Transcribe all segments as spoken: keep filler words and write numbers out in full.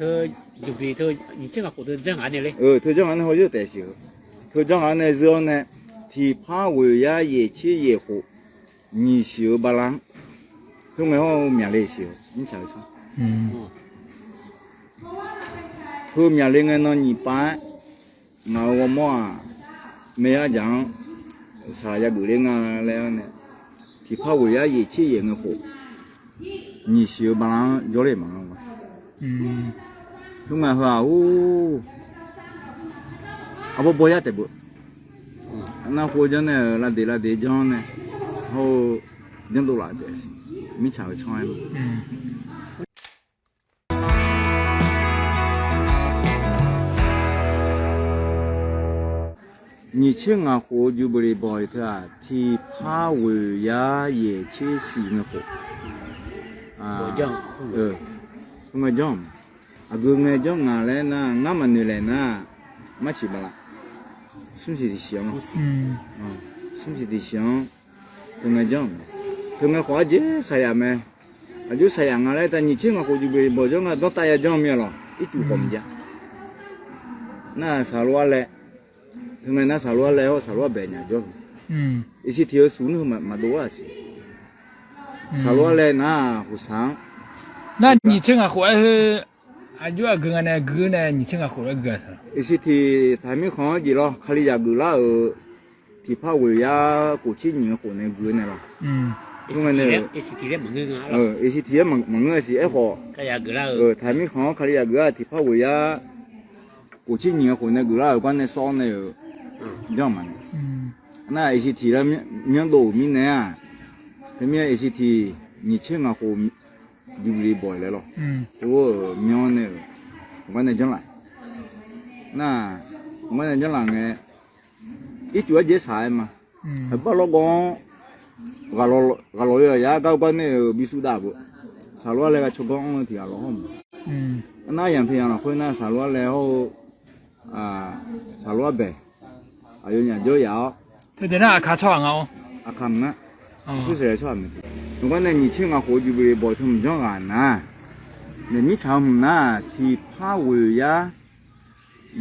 Teu janr ghaq nae hawzeur taef siq-eu. Teu janr ghaq nae zeur-awr nae, tiqpar ghoeq yar yaeq tser yaeq khof, nyiq siq-eu bala-anr, khoerngae hawr-eu myaqle siq-eu mirtsaq-eu sanr. Heu myaqle ngae nan nyiq pav-aer, ngaq-euq ghawrmawr-aq, maer yar jaq-anr saqlaq yageuf ler nga laer-awr nae, tiqpar ghoeq yar yaeq tser yaeq ngae khof, nyiq siq-eu bala-anr jawrler maqngeur-a. Khoerngae heu-aq, ur, arbawr bawr yar taef beu. Nar khof janr nae-euq lavdeq lavdeq janr nae, hawr-eu janrdov laf daef siq, mirtsaq-eu tsanr-aer. Nyiq tser ngaq khof-eu jubilee bawq-iq teu-aq, tiqpar ghoeq yar yaeq tser siq ngae khof, khoerngae janr-eu, aqgeu ngae janr ngaq laer nar, ngar maqnoeq laeq nar, marsiq bala, smr siq tiqsiq-anr, smr siq tiqsiq-anr, teu ngae janr-eu, teu ngae khof arjeq saqyaq mae. Aqjox saqyaq nga laer taq, nyiq tser ngaq khof jubilee bawq janr nga, danrtav ya janr-eu mir-a lawq, ircuf khawf maqjav. Nar saqlor-ar laer, teu ngae nar saqlor-ar laer hawr saqlor-ar bae nyaf jawr-eu, iqsiq tiq-eu suq nmr heu maqdov-ar siq. Saqlor-ar laer nar, khof saq-anr, nar nyiq tser ngaq khof-aer khoer, aqjox aqgeu nga nae gui-eu nae nyiq tser ngaq khof-aer gui-a saq. Iqsiq tiq taq mirkhanq-anr jeq lawr, Kalizaq geuflar-euq tiqpar ghoeq yar khof tser nyiq khof nae gui-eu nae lawr. Khoerngae nae, iqsiq tiq-aer maqngeur siq, aerkhawf, taq mirkhanq-anr Kalizaq geuf-ar tiqpar ghoeq yar khof tser nyiq khof nae geuflar-euq gar nae sawr-awr nae-euq janr maqnaeq. Nar iqsiq tiq laer myanr dov-euq mirnae-aq, teumirnae iqsiq tiq nyiq tser ngaq khof jubilee bawq-iq laer lawr. Khoer-euq myanr nae-euq gar nae janr laf. Nar, gar nae janr laf ngae, ircuf arjeq saq-aer ma. Aqbar lawrgawv-anr ghaqlawq-eu aqyar gar gar nae-euq bisuv dav beu. Saqlor-ar laer ghaq tsawrganr anr-eu tiq ghaq lawq hawr ma. Nar yamq teu yamq lafkhoer nar saqlor-ar laer hawr-eu, saqlor-ar bae, aqyawfnyaf jawr yaf-awr, teu dae nar aqkaq tsawrhaq nga-awr, aqkaq mq ngar, sursaeq tsawrhaq mq. Ngar nae nyiq tser ngaq khof-eu jubilee bawq teu mq janr ghaq nar, naeq mirtsaq-eu hmq nar, tiqpar ghoeq yar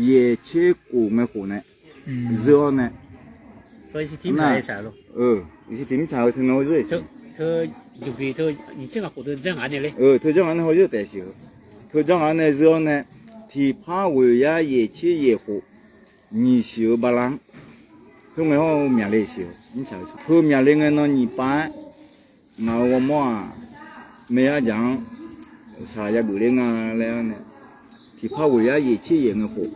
yaeq tser khof ngae khof nae zeur-awr nae, iqsiq tiq mirtsaq-eu teu ngae-awr zeur-iq, teu janr ghaq nae hawzeur taef siq-eu. Teu janr ghaq nae zeur-awr nae, tiqpar ghoeq yar yaeq tser yaeq khof, nyiq siq-eu bala-anr, khoerngae hawr-eu myaqle siq-eu mirtsaq-eu sanr. Heu myaqle ngae nan nyiq pav-aer, ngaq-euq ghawrmawr-aq, maer yar jaq-anr saqlaq yageuf ler nga laer-awr nae, tiqpar ghoeq yar yaeq tser yaeq ngae khof,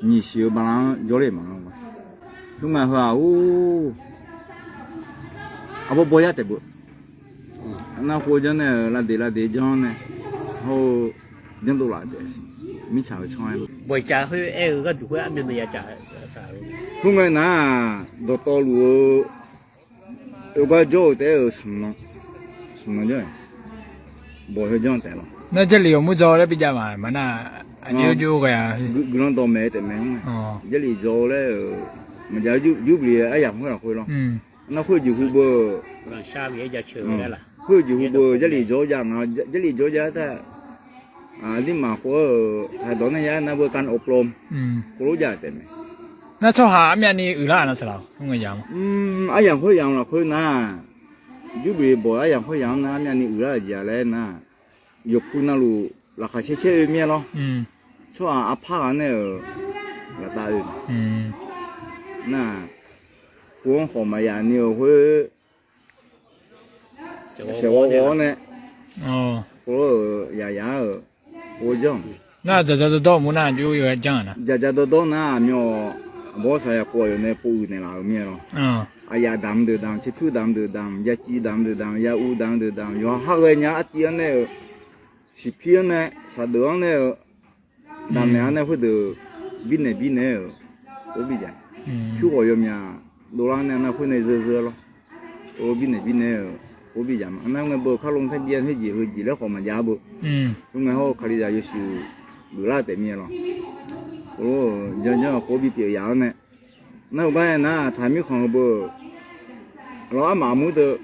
nyiq siq-eu bala-anr jawrler maqngeur-a. Khoerngae heu-aq, ur, arbawr bawr yar taef beu. Nar khof janr nae-euq lavdeq lavdeq janr nae, hawr-eu janrdov laf daef siq, mirtsaq-eu tsanr-aer. Bawq-iq caf khoer aer-eu gharduq khoer armyan nae ya caf. Khoerngae nar-aq, dawqtawvluf-eu oegar jawr-eu taef-aer-euq smq nan, smq nan janr-aer, bawq heu janr taef lawq. Nar Jarlif ghawqmur dzaw laer bi jav ma, maqnar, aqjox jov ghae-a. Guiqlanq dawqmaeq taef mae-anr, Jarlif dzaw laer-euq maqjav-eu jubilee aryamq khoer lafkhoer lawr. Nar khoer-eu jeqhu beu, khoer-eu jeqhu beu Jarlif dzaw jav nga, Jarlif dzaw jav-aer taef, aqdirmaf khoer-eu haqdawq nar ya nar beu kan oplom, khoerlof jav taef mae. Nar tsawrhaq armyavni uiqlar-aq nar saqlaq, aryamq khoeryamq lafkhoer nar, jubilee bawq aryamq khoeryamq-anr nar armyavni uiqlar-euq jeq-a laer nar, yawqpu navluf laqkhaq caer caer oe mir-aer lawr. Tsawrhaq arpar ghaq nae-euq laftav oe. Nar, pu-anr khawf maqyaf ni-euq khoer, saeqghawv ghawv-awr nae, khoer-euq yaqyaq-euq khoer janr. Nar dzaqdzaq dawrdawr mur nar aqjox yawqha janr-a nar. Dzaqdzaq dawrdawr nar aqmyan-awq, aqbawr saqyaq pov-aq yawf nae pov uiq naeqlaf-euq mir-aer lawr. Aqyaf damq deuq damq, tserpyur damq deuq damq, yaciv damq deuq damq, ya uv damq deuq damq, yawqha khar ghae nya artiv-anr nae-euq, siqpir-anr nae, saqdeuq-anr nae-euq, damq naeq-anr nae khoerdeuq birnaeq birnaeq-euq, or bijav. Pyur ghawq yawmyaq dovlar nae nar khoer nae zeur zeur lawr. Or birnaeq birnaeq-euq, or bijav ma. Nar ngae beu kar lon taer bi-a, khoerjeq heujeq laer khawf maqjav beu. Khoerngae hawr-eu Kalizaq yawshuif geuflar taef mir-aer lawr. Or janr janr-eu khoer bipyeuf yaf-anr nae, nar-eu gar-aer nar taq mirkhanq heu beu, lawr armaf mur teu,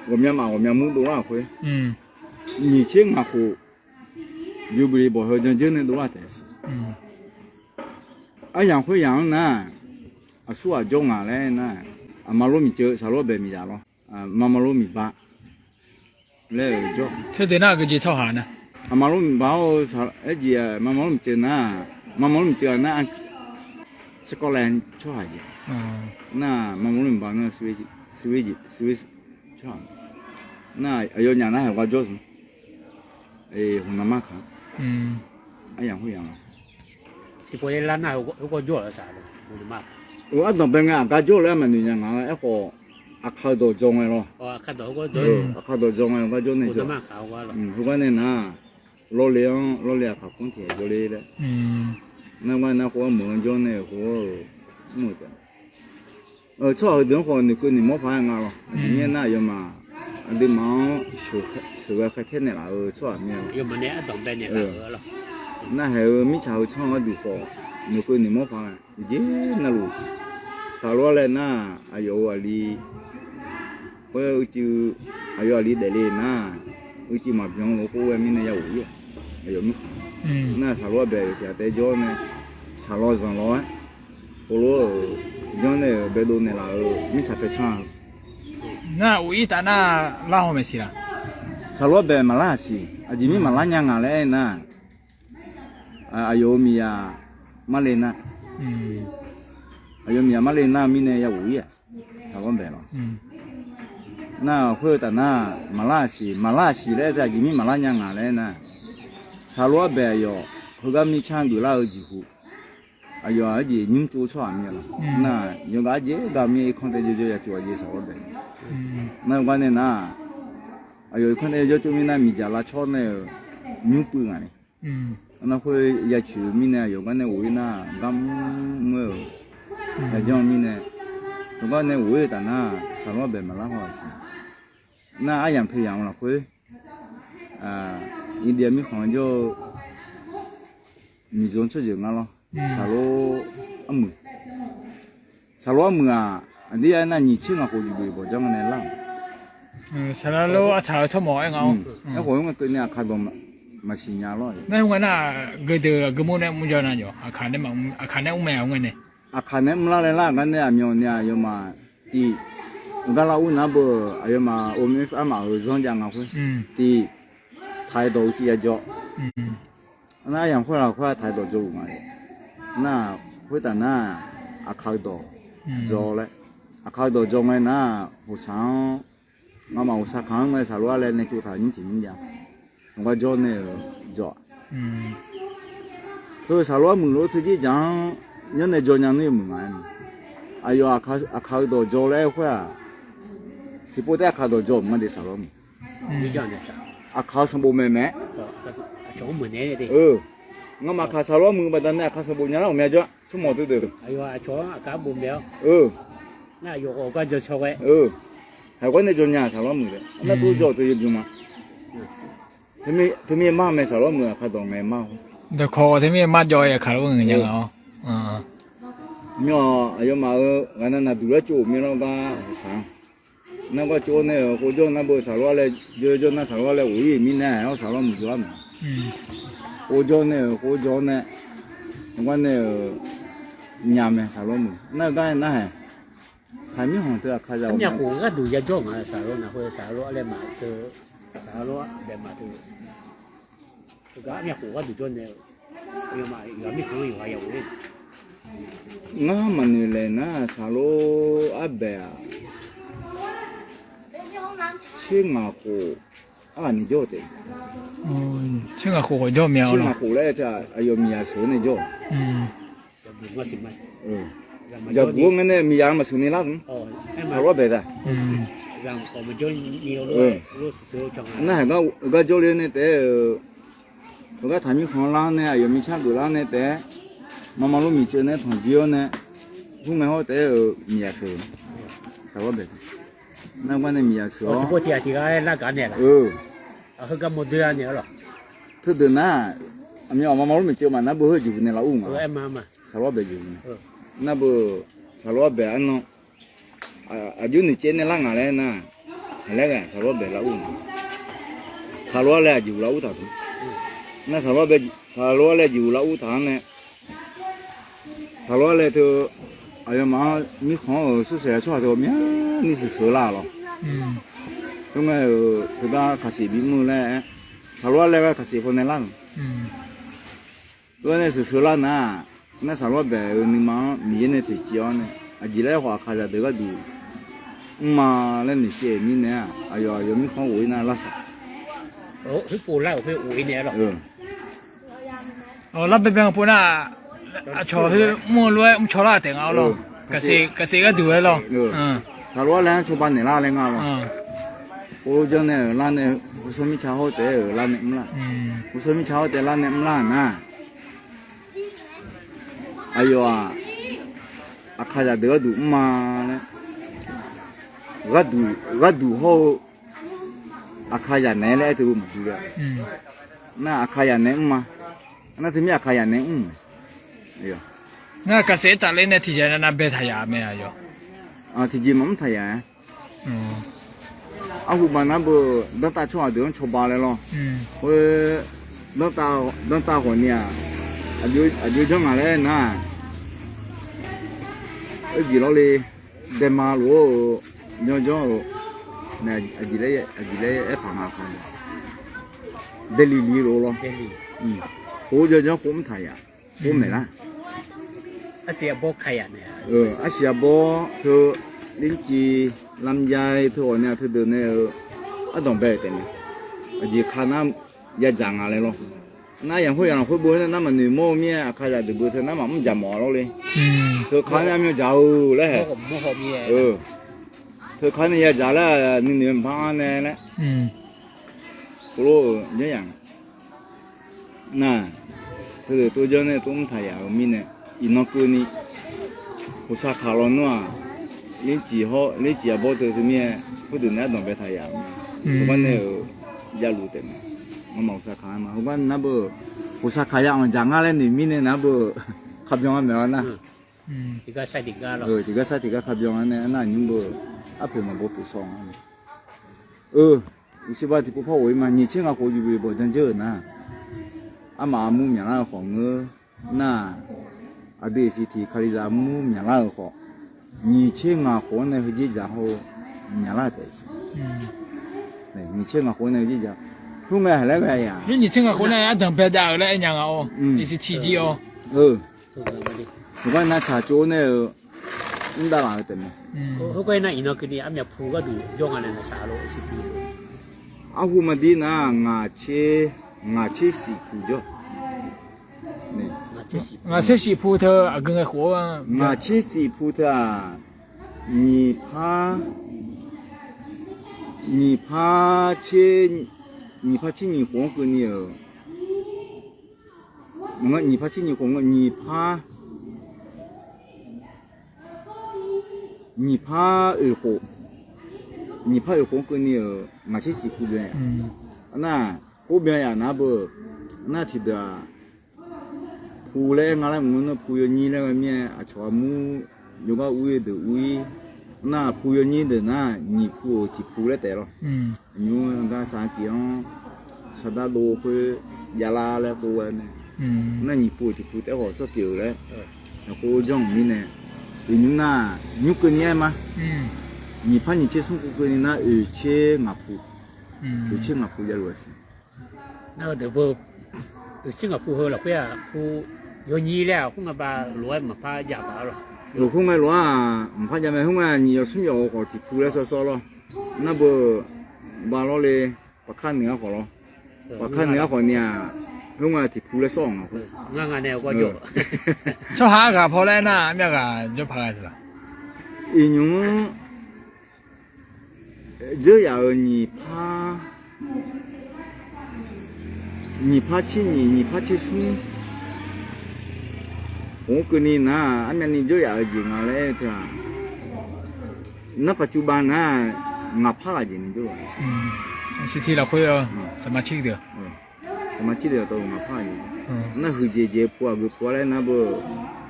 ghawqmya maf ghawqmya mur dovlar-euq khoer, nyiq tser ngaq khof Jubilee bawq heu janr dzeur nae dov-ar taef siq. Aryamq khoeryamq-anr nar, aqsur ghaq jawr ngaq laer nar, aqma lor miqceuv saqlor baeq miqzaq lawr. Mama lor miqba laer-euq jawr. Teu deuq nar aqgeujeq tsawrhaq nar, aqma lor miqba-awr-eu, aerjeq mama lor miqceuv nar, mama lor miqceuv-aq nar, Scotland tsawrhaq jeq. Nar mama lor miqba nar, Swiss tsawrhaq. Nar aqyawfnyaf nar haeq ghaq jawr smq. Hmq, naqmar kaq. Aryamq khoeryamq-a. Tiqpov lar nar, heugar jawr-a saq. Ardanqbae ngae aqgar jawr laer maqnoeq nya nga. Aerkhawf, aqkaq-eu dawq dzaw ngae lawr. Aqkaq dawq dzaw ngae gar jawr nae jawr. Heugar nae nar, lawrle-anr lawrle aqkaq kmr tiq ghaq jawrle laer. Nar gar nar khoer-anr meuq-anr jawr nae-euq khoer-eu, mr-eu taef. Tsawrhaq heudeuq-anr khawf noeqkeuv noeqmawr paq-aer nga lawr. Aqjeq mirnae nar, aqyawfmaf aqduimaf-anr sheuqghae khaer taer naeqlaf-eu tsawrhaq mirnae, nar haeq-eu mirtsaq heu tsanr gharduq khawf noeqkeuv noeqmawr paq-aer, uqjeq navluf saqlor-ar laer nar, aqyawf-euq aqli khoer uicuiv, aqyawf aqli daefle nar, uicuiv maqbyan lof khoer-aer mirnae ya ghof-ir-aq, aqyawf mirkhanq. Nar saqlor-ar baeq-euq tiq ghaq taef jawr nae, saqlawr zanqlawr-aer heulof-euq janr nae-euq baedov naeqlaf-euq mirtsaq paer tsanr-eu. Nar of-ir taf nar, lar haw maeqsiq laq? Saqlor-ar baeq maqlar-aq siq. Aqjeq mir maqlar nya ngaq laer aernar, aqyawf-euq miqyaq marle nar, aqyawf miqyaq marle nar-eu mirnae ya ghof-ir-aq, saqlor-ar baeq lawr. Nar khoer-eu taf nar, maqlar-aq siq, maqlar-aq siq laer aer teu aqjeq mir maqlar nya ngaq laer aernar, saqlor-ar baeq aqyawf heugar mirtsanr geuflar-eu jeqhu, aqyawf-aq arjeq nymr tsov tsawrhaq mir-a lawr. Nar yawqghaq arjeq gar mir irkanr taef jawrjawr ya tsov-a jeq saqlor-ar baeq. Nar yawqghaq nae nar, aqyawf irkanr taef jawrjawr tsov mirnar, miqdzaq lavcawr nae-euq nymr puiv ngaq ni. Nar khoer ya coeq-eu mirnae, aqyawf gar nae ghof-ir nar, garmr mr-aer-euq yajanr-eu mirnae, yawqghaq nae ghof-ir-eu taf nar, saqlor-ar baeq maqlar haw-aq siq. Nar aryamq teu yamq-eu lafkhoer, India mirkhanq jawr-eu Miqzor tsawrjeuq nga lawr. Saqlor-ar muiq. Saqlor-ar muiq-aq, aqdir aernar nyiq tser ngaq khof juqbeq bawqjanr nae lar-aq. Saqlor-ar tsaq-eu tsawrmawf-aer nga-awr. Aerkhawf-anr ngae keuvni aqkaq dawq maqsiq nya lawr. Nar khoerngae nar, geudeuq aqgeu mur nae mr jawr nar jawr, aqkaq nae mr mae-aq khoerngae nae. Aqkaq nae mrlar laer lar gar nae aqmyanni aqyawfmaf tiq, gar lar ur nar beu, aqyawfmaf omef armaf-euq zanr jav nga khoer. Tiq, taq-aer dawq uicuiv ya jawr. Nar aryamq khoer lafkhoer-aq taq-aer dawq jawr-euq nga. Nar khoertaf nar, aqkaq-eu dawq jawr laer, aqkaq-eu dawq jawr ngae nar, hoqsaq-anr, ngamaf hoqsaq kaq-anr ngae saqlor-ar laer nae tsov taq nymr tiq nymr jav. Ngar jawr nae-euq jawr-aq. Heu saqlor-ar muiq lof-aer teujeq dzaq-anr nyanr nae jawr nya nmr yawmuiq nga-aer mae. Aqyawf aqkaq-eu dawq jawr laer-aer khoer-aq, tiqpov taef aqkaq dawq jawr-euq maqde saqlor-ar muiq. Aqkaq-eu sanqbof maeq mae-aer. Ngamaf aqkaq saqlor-ar muiq baqdanae aqkaq sanqbof nya lar-euq mya jawr-a. Tsawrmawf teudeuq. Haiq ghawr nae jawr nya saqlor-ar muiq taef. Nar tov jawr-euq teu yawbymr ma. Teumir mar mae saqlor-ar muiq aqkaq dawq ngae mar-a. Dawqkawq teumir mar jawr-aer aqkaq lor ngae nya nga-awr. Myanr-awq aqyawfmaf-euq ghaqnav naqduq laer tsov-euq mir lar gar saq-anr. Nar gar tsov-awr nae-euq khov jawr nar beu saqlor-ar laer jawr jawr nar saqlor-ar laer ghof-ir mir nae-awr saqlor muiq jawr-ar mae. Khov jawr nae-euq khov jawr nae, gar nae-euq nya mae saqlor muiq nar-eu gar-aer nar haeq. Taqmir khanq teu aqkaq zaq-euq myavkhof gharduq ya jawr nga saqlor nar khoer saqlor-ar laer maqteu, saqlor-ar bae maqteu. Heugar myavkhof gharduq jawr nae-eu, aqyawfmaf yawqha mirkhanq-anr yawqha ya ghof-ir. Ngar maqnoeq laeq nar saqlor-ar bae-aq, tser ngaq khof arghaq ni jawr-eu taef. Tser ngaq khof khawf jawr mya-awr, tser ngaq khof laer-aer teu-aq aqyawf miqyaq sheuq-awr nae jawr-awq. Jaqguq-awr ngae nae miqyaq maqsheuq ni lar-anr saqlor-ar bae taq. Nar haiq gar gar jawrle nae taef-aer-eu, heugar taqmir khanq lar-anr nae aqyawf mirtsanr geuflar nae taef-aer, mama lor miqceuv nae tanqjir-awr nae, khoerngae hawr taef-aer-euq miqyaq sheuq-eu saqlor-ar bae. Nar gar nae miqyaq sheuq-awr, tiqpov tiq ghaq tiq ghaq-aer lar gaq naeq laf. Heugar mawrdoer-a naeq-awr lawq. Teudeuq nar, aqmyan aqma ma lor miqceuv maqnar beu heu jeqhu nae laf ur nga. Saqlor-ar bae jeqhu nae. Nar beu saqlor-ar bae arnan, aqjox noeqcaev nae lar ngaq laer nar, haq laer ghae saqlor-ar bae lar ur nga. Saqlor-ar laer aqjeqhu lar ur taq taq. Nar saqlor-aer bae, saqlor-aer laejae-euq lar ur taq-anr nae, saqlor-aer laev teu, aqyawfmaf-anr mirkhanq-anr-euq sursaeq-a tsawrhaq teu ghawqmyani sheuqsheuq lar lawr. Khoerngae-euq teugar kaqsiq bimr-eu laer-aer, saqlor-aer laev gar kaqsiq paw nae lar-euq. Tov-aer nae sheuqsheuq lar nar, nar saqlor-aer bae-euq nuima-anr Miqyaer nae toeqciv-awr nae, aqjeq laer khawf Aqkaqzaq deuq gharduq mrma laer noeqsiq-aer mirnae-aq, aqyawf aqyawf mirkhanq ghof-ir nar lar saq. Lar baebae-anr pov nar, aqcawq heu mr-eu lof-aer mrcaw lar taef nga-awr lawr. Kaqsiq gharduq-aer lawr. Saqlor-aer laev-anr cawba naeq lar laer nga lawr. Or janr nae-euq lar nae, hawsawr mirtsa hawr taef-aer-euq lar nae mr lar. Hawsawr mirtsa hawr taef lar nae mr lar nar, aqyawf-aq, Aqkaqzaq deuq gharduq mrma laer, gharduq hawr-eu Aqkaqzaq naeq-aer laer aer teu-eu maqdur le-a. Nar Aqkaqzaq naeq-aer mrma. Nar teumir Aqkaqzaq naeq-aer mr mae. Nar Kaqsaeq-aer tafler nae tiqjeq nav nav baetaq yaf mae aqyawf. Tiqjeq maqmr taq yaf-aer. Arhu baq nar beu, danrtav tsawrhaq deuq-anr cawba laer lawr. Khoer, danrtav khawf ni-aq, aqjox janr ngaq laer aer nar, oerjeq lawr le, daema lof-aer-euq, janrjanr-euq, aqjeq laer aerpaq nga kha, daeli li lof lawr. Khoer janrjanr khoer mr taq yaf, khoer maeq lar. Arsiq arbawr teu, lerciv, lamjae teu ghawqni-aq teudeuq nae-eu ardanq bae-euq taef mae. Aqjeq ka nar yadzaq nga laer lawr. Nar yaqkhoer yaqlanq khoer beu nar nar maqnoeq mawr-eu mir-aer Aqkaqzaq deuq beu teu nar maqmr dzaq mawf-a lawr le. Teu ka nae armyan dzaq-eu laer hae. Teu ka nae yadzaq laer nuinoeq-eu maqpar-anr nae laer. Khoerlof-euq janr yaf nar, teudeuq tov janr nae tov mr taq yaf-euq mirnae, iqnan keuvni, khoqsaq kaq lawnmr-aq, lerciv hawr lerciv arbawr teu teu mir-aer khoerdeuq nae ardanq baetaq yaf-euq mae. Heugar nae-euq javluf taef mae. Ngamaf khoqsaq kaq-aer ma. Heugar nar beu, khoqsaq kaq ya anqdzaq ngar laer noeq mirnae nar beu, kaqbyan-a maeq-awr nar. Tiqgar sar tiqgar kaqbyan-a nae nar nymr beu, arpoeq maqbaw poeq sawq nga. Eu, uqshiqba tiqpov par ghof-ir ma. Nyiq tser ngaq khof yuf bawq janr dzeur-euq nar, armaf armur myaqlar-eu khawf ngeur nar, aqdui iqsiq tiq kalizaq armur myaqlar-euq khawf, nyiq tser ngaq khof-anr nae heudzer dzaq haw-eu myaqlar-euq taef siq. Nyiq tser ngaq khof-anr nae heudzer dzaq. Khoerngae haq laer ghae-aq, nyiq tser ngaq khof nae ardanq bae dav-euq laer aer nya nga-awr, iqsiq tiq jir-awr. Heugar nar tsaq tsov nae-eu mr dav laf-eu taef mae. Khoergar nar iqnan keuvni armyaq pu gharduq jawr nga nae ngaq saq lo. Arhu maqdir nar, ngaq tser, ngaq tser shif pu jawr. Ngaq tser shif pu teu aqgeu ngae khof-a. Ngaq tser shif pu teu-aq, nyiq par, nyiq par tser, nyiq par tser nyiq khof-anr keuvni-euq, nyiq par tser nyiq khof nga, nyiq par, nyiq par oeq khof, nyiq par oeq khof-anr keuvni-euq ngaq tser shif pu byan-a. Nar, khoer byan yaf nar beu, nar tiqdeuq-aq, pu laer aer nga laer mq-eu nar pu yawnyir laer ghae mir-aer aqcawq armur jawrgar ur-ir deuq ur-ir. Nar pu yawnyir deuq nar nyiq pu-euq tiq pu laer taef lawr. Nymr gar saqkiq-anr saqdar dov khoer javlar laer khov ghae nae, nar nyiq pu-euq tiq pu taef khawf sawr pyeuf-euq laer, khoer janr-euq mirnae, iqnymr nar, nymr keuvni aer ma. Nyiq par nyiq tser smr pu keuvni nar oeq tser ngaq pu, oeq tser ngaq pu javluf-a siq. Nar-eu deuq beu, oeq tser ngaq pu heu lafkhoer-aq pu yawnyir laer-aq khoerngae ba lof-aer maqpar jav paq-a lawr. Oeq khoerngae lof-aer-aq maqpar jav mae. Khoerngae nyiq yawf smr yawf-euq khawf tiq pu laer sawr sawr lawr. Nar beu, ba lawr le, paqkar noeq-ar khawf lawr. Paqkar noeq-ar khawf ni-aq, khoerngae tiq pu laer sawr-awq nga. Tsawrhaq-aer ghaq paw laer aer nar armyav ghaq jawr paq ghae-eu laf. Iqnymr dzeur yaf-euq nyiq par, nyiq par tser nyiq, nyiq par tser smr, khof-anr keuvni nar armyavni dzeur yaf-eu jeq nga laer aer-eu teu-aq, nar paqcuv bav nar-aq, ngaq par ghaq jeq ni dzeur-a. Saqmar cir deuq, saqmar cir deuq-aq tawv-eu ngaq par ghaq jeq. Nar huiqdzaeq dzaeq pu aqgeu pu-ar laer nar beu,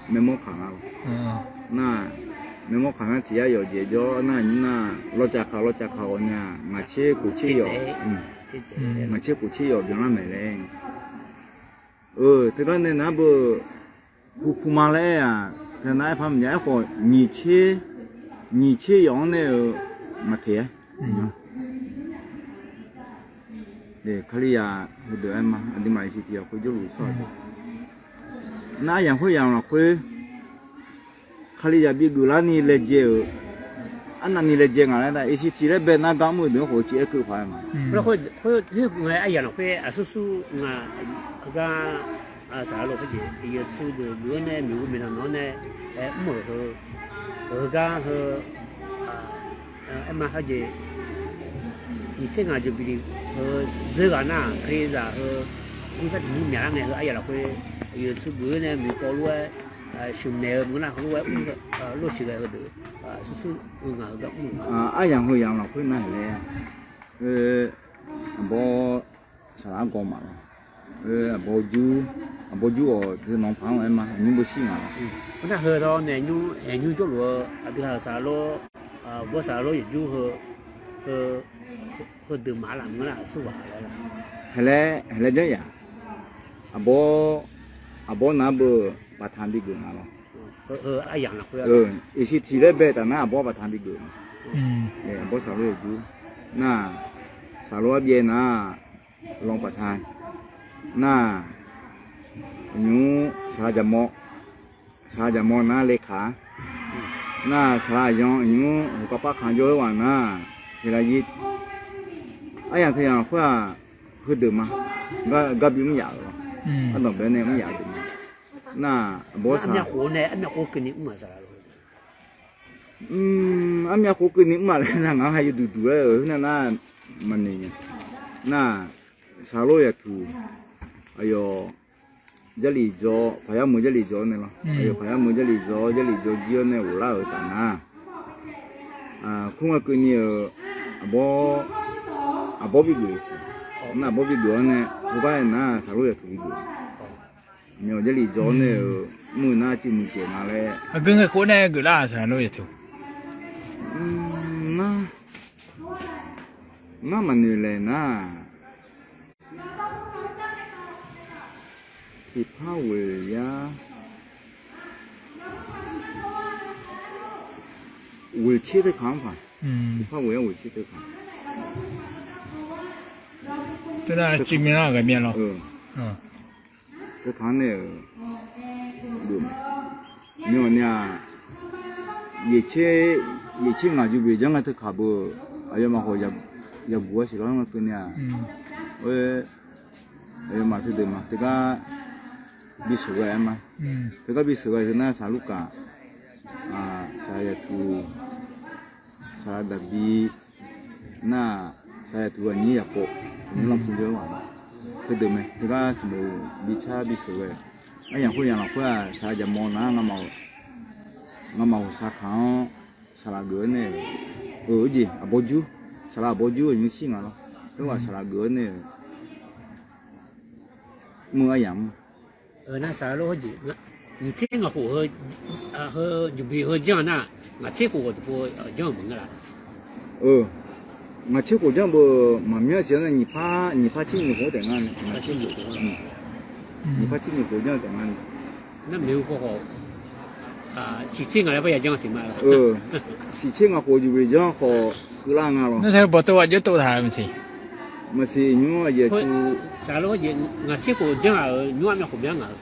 maermawr kaq nga lawr. Nar, maermawr kaq nar tiq yar yawf dzaeq jawr nar nymr nar, lawcav kaq lawcav kaq ghawq ni-aq, ngaq tser khof tser yawf, ngaq tser khof tser yawf byanlar maeq laer. Teugar nae nar beu, pupu ma laer aer-aq, teunar aerpar maqjav aerkhawf, nyiq tser yawf-anr nae-eu maqteq-aer. Kalizaq heudeuq aer ma, aqduimaf aqsiq tiq yawq khoer jawrluf shawr-a. Nar aryamq khoeryamq lafkhoer, Kalizaq bigeuf larni laejae-euq, arnavni laejae ngaq laer nar, aqsiq tiq laer bae nar gar mr-eu deuq-anr khawf-eu civ aer keuv paq-aer ma. Khoer, khoer, khoer ngae aryamq lafkhoer aqsur sur ngaq heugar, saqlaq lof khoerjeq, yawqtsu deuq geuf-anr nae, maeqhu maeqnan nawq-anr nae, aer mr-euq heu, heugar heu, aer ma khoerjeq, nyiq tser ngaq jeq bif heu dzeur ghaq nar, Kalizaq heu, mr sar tiq mr myaq lar ngae heu aryamq lafkhoer, yawqtsu geuf-anr nae maeqkawv lof-aer, sheuqmaeq-eu meuq nar heulof-aer mr, lof siq ghae heudeuq, aqsur sur ngaq heugar mr-euq. Aryamq heu yamq lafkhoer nar haeq laer, aqbawr saqlaq-anr gawv maf lawr. Aqbawr jur, aqbawr jur-awq teu nanq paq-anr aer ma, aqnymr beu shir ngaq lawr. Nar heu dawr nae nymr, aqnymr jawrluf-eu aqdui ha-euq saqlaq lof, bawr saqlaq lof yawqjur heu, heudeuq maqlar maqlar aqsur ghaq laer la. Haeq laer, haeq laer janr yaf. Aqbawr, aqbawr nar beu baqtaq bigeuf nga lawr. Iqsiq tiq laer bae taf nar aqbawr baqtaq bigeuf. Aqbawr saqlaq lof yawqjur nar, saqlaq lof arbyaev nar, lanq baqtaq nar, nymr saqlaq jaqmawr, saqlaq jaqmawr nar lekaq-a. Nar saqlaq aqyan nymr heugar par kaq jawr-aer ghaq nar, heqlaqyir. Aryamq teu yamq khoer-aq, heudeuq ma. Gar bi mr yaf-euq lawr. Ardanq bae nae mr yaf-eu deuq ma. Nar aqbawr saqlaq Armyav khof keuvni mr-aq laer nar, ngaq-anr ha yawduq duq-aer-euq khoernar nar, maqnoeq nya. Nar, saqlaq lof yatuq, aqyawf Jarlif dzaw, paqyar meuq Jarlif dzaw-awr nae lawr. Aqyawf paqyar meuq Jarlif dzaw, Jarlif dzaw jir-awr nae ghoflar-euq taf nar, khoerngae keuvni-euq aqbawr, aqbawr bigeuf siq. Nar aqbawr bigeuf-awr nae, khoergar-aer nar saqlaq lof yatuq bigeuf. Myawq Jarlif dzaw-awr nae-euq mr-eu nar cuiv muiq caev nga laer. Aqgeu ngae khof nae geuflar-aq saqlaq lof yatuq. Ngar, ngar maqnoeq laeq nar, tiqpar ghoeq yar, ghoeq tser teu kaq-anr paq. Tiqpar ghoeq yar ghoeq tser teu kaq. Teunar cuiv myav lar ghaq myav lawr. Teu kaq-anr nae-euq geuf mae. Myawq ni-aq, yaeq tser ngaq jubilee janr ngae teu kaq beu, aqyawfmaf khawf yaguq-aer siq lawr ngae keuvni-aq. Oe, aqyawfmaf teudeuq ma teugar bisheuq ghae-aer ma. Teugar bisheuq ghae teu nar saqlaq Lurkaf, saqlaq yatuq, saqlaq Daqbi, nar, saqlaq yatuq aqnyir Yaqkov, aqnyir Lanrpu jawr-aer ghaq, heudeuq mae. Teugar sanqbof bicar bisheuq ghae, aryamq khoeryamq lafkhoer-aq saqlaq jaqmawr nar, ngamaf ghawqshaq kaq-anr saqlaq geuf-aer nae-euq, oe, oerjeq aqbawr jur, saqlaq aqbawr jur-eu nymr shir nga lawr. Khoerghaq saqlaq geuf-aer nae-euq mr-eu aryamq mr. Nar saqlaq lof heujeq, nyiq tser ngaq khof heu, heu jubilee heu janr nar, ngaq tser khof ghawqdui pov janr-eu maqngeur la? Ngaq tser khof janr beu maqmyanr siq-anr nae, nyiq par, nyiq par tser nyiq khof taef ngar ni. Nyiq par tser nyiq khof janr-eu taef ngar ni. Nar maeqhu paw khawf, siq tser ngaq laer par ya janr siq ma la? Siq tser ngaq khof jubilee janr khawf keuvlar nga lawr. Nar teu bawqtov ghaq jov tov taq maqsiq. Maqsiq nymr aqjeq tu. Saqlaq lof heujeq ngaq tser khof janr-aq-euq nymr armyav khof myanr ngaq-eu.